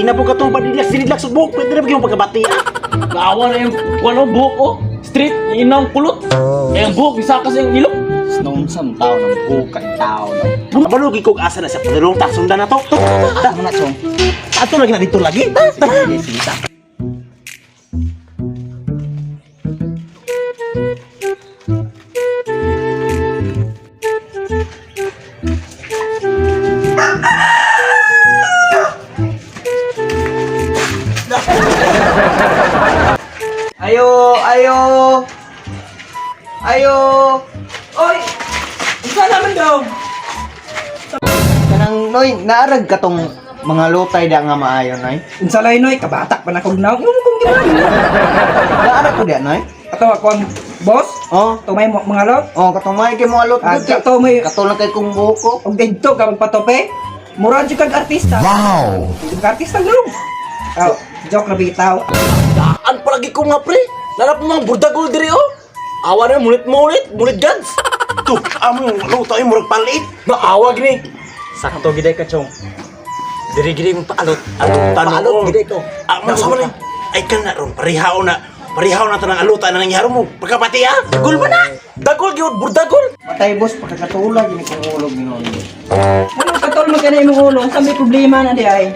Lagi na po katong padilak sinidlak sa buhok. Pwede na ba yung pagkabati ah? Naawa na yung ano, buhok oh. Street, yung inang kulot. Eh, ang buhok, isa kasi yung ilong. Snowsam tao ng bukay tao no. Mabalugi kog asa na sa padulong ta sundan na to. Ta, Tama na chong. ato lagi na dito lagi. Ta, ta. Sige, sige ta. Ayo, ayo. Ayo. Oy! Unsa naman daw? Kanang noy, naarag ka tong mga lutay da nga maayo noy. Unsa lay noy kabatak pa na kog naog. Yung kung gimana. Naarag ko da noy. Ato ako ang boss. Oh, Tumay mo mga lot. oh katong may kay mga lot Ah, gud kay. kato may Kato lang kay kong buhok ko. og didto ka magpatope. Mura jud kag artista. Wow. Kag artista group. Oh, joke ra bitaw. Daan palagi ko nga pre. Lalap mo mga burdagol diri oh. Awa na mulit-mulit, mulit guns. Tu, amo yung luto ay murag palit. Naawa gini. Sakto giday ka chong. Diri gid mo paalot. Atong tanong. Paalot giday ko. Amo sa man. Ay kan na ron parihaw na. Parihaw na tanang aluta na nangyari mo. Pagkabati ah. Dagol ba na? Dagol gyud, burdagol. Matay boss pagkakatula gini kong ulog ginoon. Ano katol mo kanay imong ulo? Unsa may problema na di ay?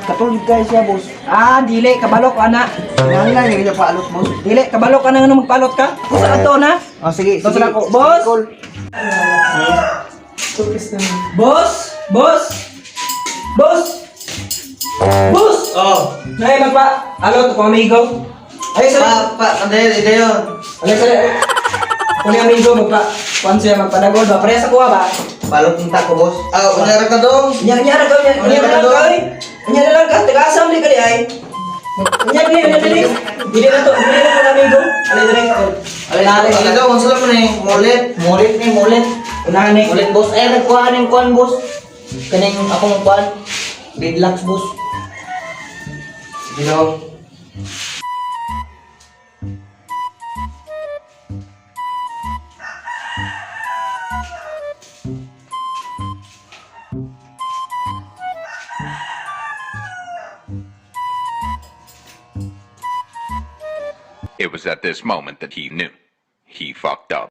Katulog kay siya boss. Ah, dili kabalo ko ana. Kinahanglan gyud niya paalot boss. Dili kabalo ka na nga magpalot ka. Usa ato na. Oh sige, Boss sige. lang ko. Boss! Sige, call. Boss! Boss! Boss! Boss! Oh. Nay magpa alot ko amigo. Ay sorry. Pa pa kadayon idayon. Ay sorry. Kung yung amigo magpa kuan siya magpadagol ba parehas sa kuha ba? Paalot unta ko boss. Ah, unya ra ka dong. Nya nya ra ka nya nya ra ka oy. Nya na lang ka taga-asam ni ka di ay. Nya dili nya dili. Dili na to, dili na ko amigo. Alay dili. Alay alay daw unsa man ni mulit, mulit ni mulit. Unahan ni. Mulit boss, ay nagkuha ning kuan boss. Kaning akong kuan. Dreadlocks boss. Sige daw. It was at this moment that he knew. He fucked up.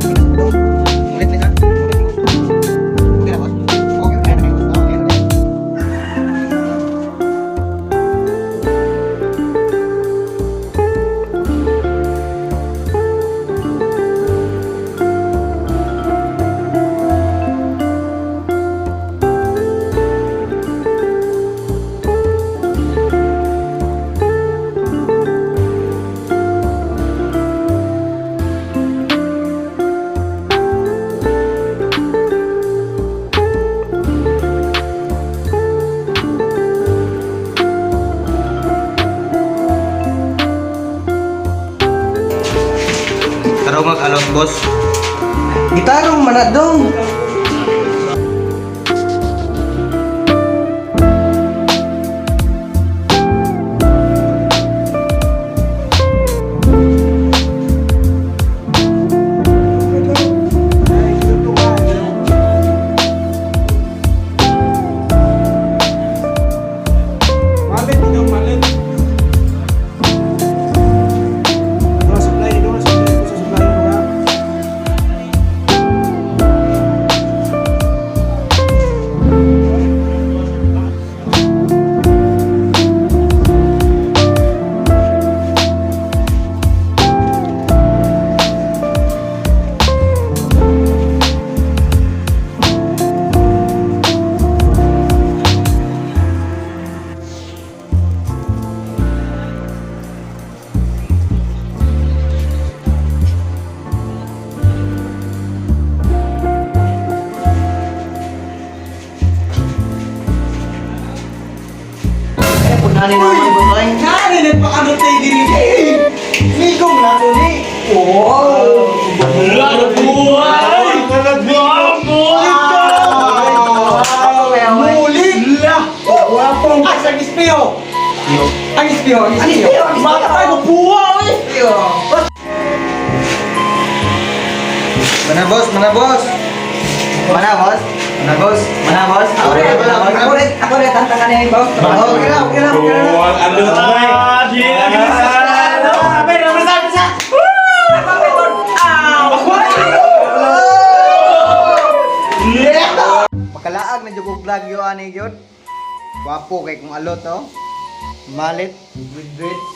Mulit ni ha? Okay na boss? Okay, okay na boss. Okay na. Tara mag-alot boss. Gitarong man dong. Malit ikaw malit. Dito supply, dito supply, sa supply mo. Nani naman boss oy. Nani nagpakanot tayo diri eh. Migong na to ni. Wow. Buhay! Mulit! Wapong! Ay, sa ispiyo! Ang ispiyo! Ang ispiyo! Matay mo buwa eh! Mana boss, mana boss. Mana boss? Mana boss? Mana boss? Ako rin, ako rin, ako rin, tantangan na yun, boss. Okay na, okay na, okay na. Ano to? Makalaag na jud vlog yo ani gyud. Wapo kay kung alot oh. Malit with dreads.